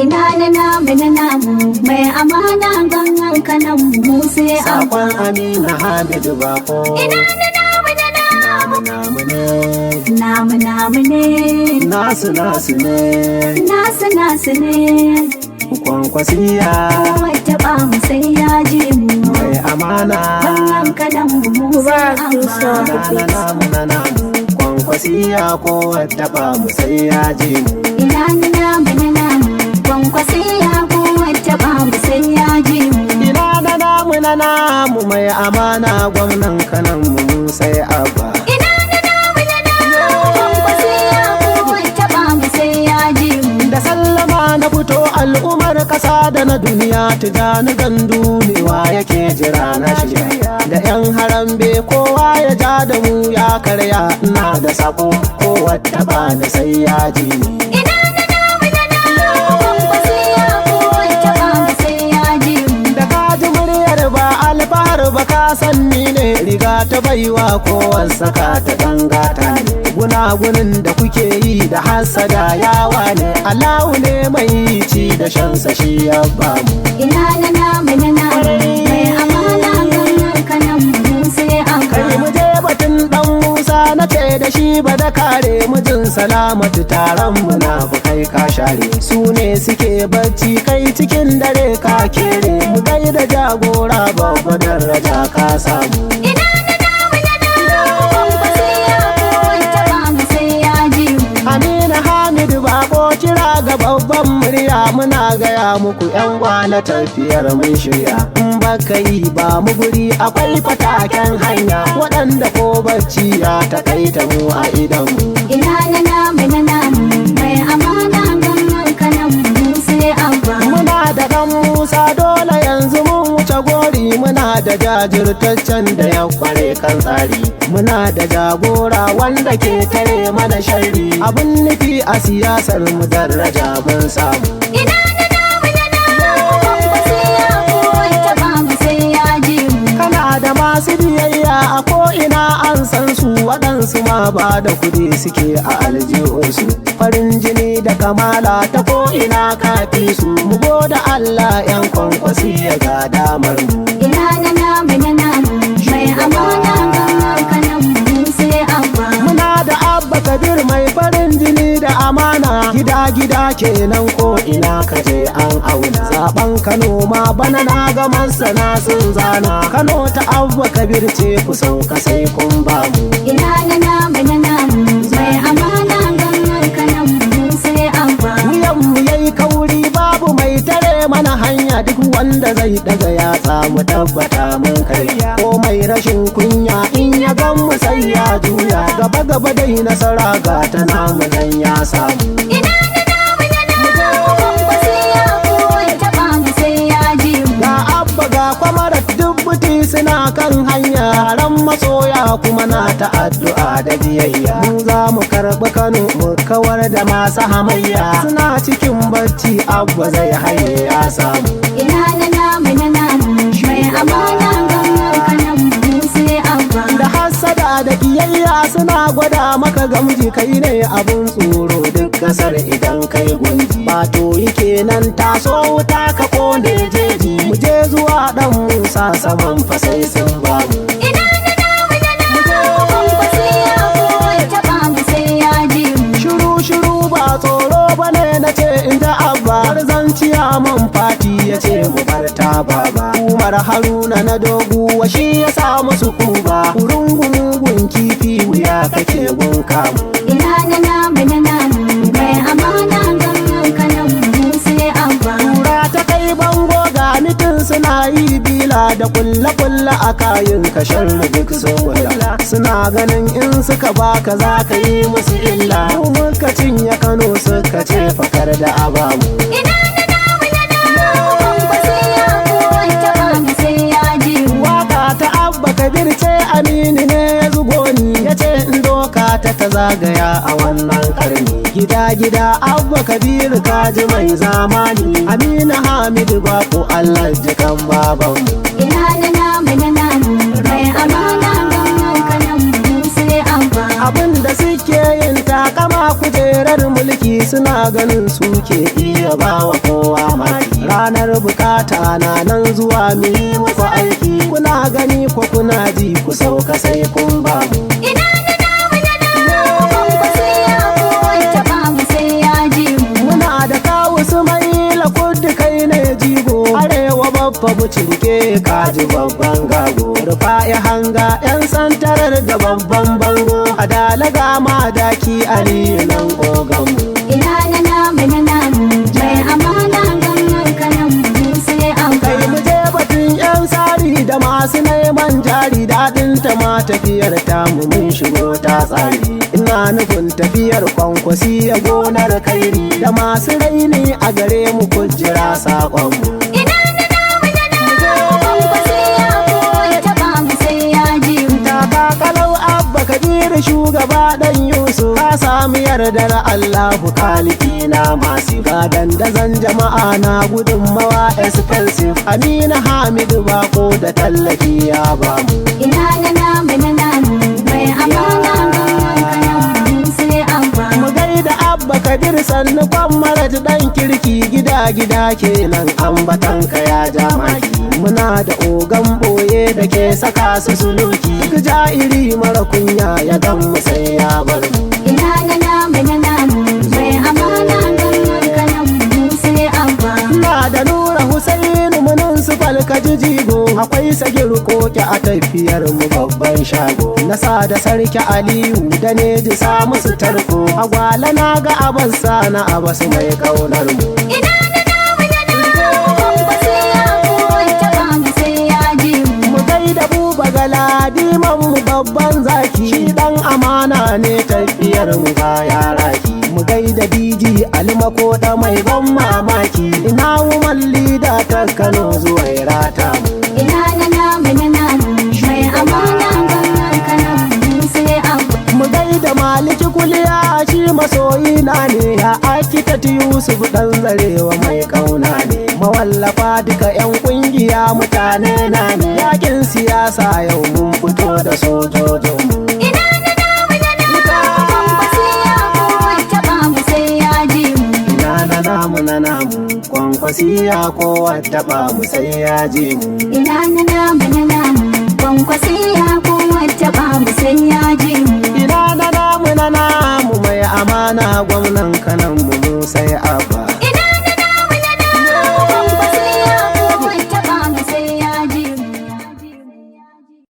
Ina na namu na namu mai amana gangan kanan mu sai abba. Sakon Amina Hamidu Bako. Ina na namu na namu. Namu ne. Namu namu ne. Nasu nasu ne. Nasu nasu ne. Kwankwasiya. Wata ba mu sai ya ji mu. Mai amana. Gangan kanan mu sai abba. Na na namu na namu. Kwankwasiya ko wadda ba mu sai ya ji mu. Ina na namu na namu. Kwankwasiya ko wata ba mu sai ya ji mu. Ina na namu na namu mai amana gwamnan kanan mu sai abba. Ina na namu na namu. Kwankwasiya ko wata ba mu sai ya ji mu. Da sallama na fito al'ummar ƙasa da na duniya, Tijani Gandu mewa yake jira na shirya. Da 'yan harambe kowa ya ja da mu ya karya, ina da sako ko wata ba da sai ya ji ni. Ina na namu na namu. Kwankwasiya ko wata ba mu sai ya ji mu. Da ka ji muryar ba alfahar ba, ka san ni ne, riga ta baiwa kowan saka ta dangata ne. Gunagunin da kuke yi da hasada yawa ne, Allahu ne mai ci da shansa shi ya bamu. Ina na namu na namu mai amana gangan kanan mu sai abba. Kai mu je batun dan Musa, na ce da shi ba da kare mijin Salamatu, taron munafukai ka share su ne suke bacci kai cikin dare ka kere mu gaida jagora, babba daraja ka samu. Ina na namu na namu. Kwankwasiya ko wata ba mu sai ya ji mu. Amina Hamidu Bako kira ga babban murya, muna gaya muku yan kwana tafiyar mun shirya. In baka yi ba mu guri, akwai fataken hanya waɗanda ko bacci ya takaita mu a idanmu. Ina na namu na namu mai amana gangan kanan mu sai abba. Muna da ɗan Musa, dole yanzu mun wuce gori, muna da jajirtaccen da ya kware kan tsari. Muna da jagora wanda ke tare mana sharri. Abin nufi a siyasar mu daraja mun samu. Ina na namu na namu. Kwankwasiya ko wata ba mu sai ya ji mu. Kana da masu biyayya a ko'ina an san su, waɗansu ma ba da kuɗi suke a aljihunsu. Farin jini da kamala ta ko'ina kafi su, mu goda Allah 'yan Kwankwasi ya ga damar mu. Ina na namu na namu mai amana gangan kanan mu sai abba. Muna da Abba Kabir mai farin jini da amana, gida gida kenan ko ina ka je an auna. Zaben Kano ma bana na ga masana sun zana. Kano ta Abba Kabir ce, ku sauka sai kun ba mu. Ina na namu na namu mai amana gangan kanan mu sai abba. Wuyan mu yayi kauri, babu mai tare mana hanya, duk wanda zai daga yatsa mu tabbata mun karya. Ko mai rashin kunya in ya gan mu sai ya juya, gaba gaba dai nasara ga ta namu nan ya samu. Ina na namu na namu. Kwankwasiya ko wata ba mu sai ya ji mu. Ga Abba ga kwamarar dubbuti suna kan hanya, ran masoya kuma na ta addu'a da biyayya. Mu za mu karɓi Kano mu kawar da masu hamayya, suna cikin bacci Abba zai haye ya samu. Ina na namu na namu mai amana gangan kanan mu sai abba. Da hassada da kiyayya suna gwada maka gamji, kai ne abun tsoro duk kasar idan kai gunji. Bato yake nan taso wuta ka kone jeji, mu je zuwa dan Musa saman fasai sun bamu. Ina na namu na namu. Kwankwasiya ko wata ba mu sai ya ji mu. Shiru shiru ba tsoro bane na ce in ta Abba har zanciya man fati ya ce mu bar ta baba. Umar Haruna na dogu wa shi ya sa musu kuba, kurungu mugun kifi wuya kake gunka mu. Ina na namu na namu mai amana gangan kanan mu sai abba. Tura ta kai bango, ga mitin suna yi bila da kulle kulle a kayan kashar duk sun kula. Suna ganin in suka baka za ka yi musu illa. Mu muka cinye Kano suka ce fakar da abamu. Ina na namu na namu. Kwankwasiya ko wata ba mu sai ya ji mu. Waka ta Abba Kabir ce, Aminu ne ya zugo ni ya ce in doka ta ta zagaya a wannan karni. Gida gida Abba Kabir kaji mai zamani, Aminu Hamidu Bako, Allah jikan babanmu. Ina na namu na namu mai amana gangan kanan mu sai abba. Abin da suke yin takama kujerar mulki suna ganin suke iya bawa kowa maki. Ranar bukata na nan zuwa mu yi muku aiki, kuna gani ko kuna ji ku sauka sai kun bamu. Ina na namu na namu kwankwasiya kowar taɓa mu sai ya ji mu. Muna da kawu su mai lakuddu kai ne jigo, arewa babba bucinke kaji babban gago. Rufa'i hanga yan santarar da babban bango, adalaga ma daki aliyu nan oganmu. Ina na namu na namu mai amana gwamnan kanan mu sai an Kai mu je batun yan tsari da masu neman jari, daɗin ta ma tafiyar tamu mun shigo ta tsari. Ina nufin tafiyar kwankwasi ya gonar kairi, da masu raini a gare mu kujira saƙonmu. Ina na namu na namu kwankwasiya kowar taɓa mu sai ya ji mu. Taka kalau Abba Kabiru shugaba dan Yusuf, ka sami yardar Allahu kaliki na masu gadan da zan jama'a na gudunmawa expensive. Amina Hamidu Bako da tallafi ya bamu. Ina na namu na namu mai amana gwamnan kanan mu sai an ba. Mu gaida Abba Kabir sannu kwammarat dan kirki, gida gida kenan ambatanka ya jamaki. Muna da ogan boye da ke saka su suluki, duk ja'iri mara kunya ya gan mu sai ya bar mu. Ina na namu na namu mai amana gwamnan kanan mu sai an ba. Ina da Nura Husainu munin su falka jigo, akwai sagir koke a tafiyar mu babban shago. Nasa da sarki Aliyu da neji sa musu tarko, agwala na ga abasa na abasu mai kaunar mu. Ina na namu na namu kwankwasiya kowar taɓa mu sai ya ji mu. Mu gaida Buba Galadiman mu babban zaki, shi dan amana ne tafiyar mu baya raki. Mu gaida DG Almako da mai ban mamaki, ina woman leader ta Kano zuwa rata mu. Ina na namu na namu mai amana gwamnan kanan mu sai an ba. Mu gaida Maliki Kuliya shi masoyi na ne, ya Akita Yusuf dan zarewa mai kauna ne. Mawallafa duka yan kungiya mutane na ne, yakin siyasa yau mun fito da sojojinmu. Ina na namu na namu kwankwasiya kowar taɓa mu sai ya ji mu. Ina na namu na namu kwankwasiya kowa taɓa mu sai ya ji mu. Ina na namu na namu kwankwasiya kowar taɓa mu sai ya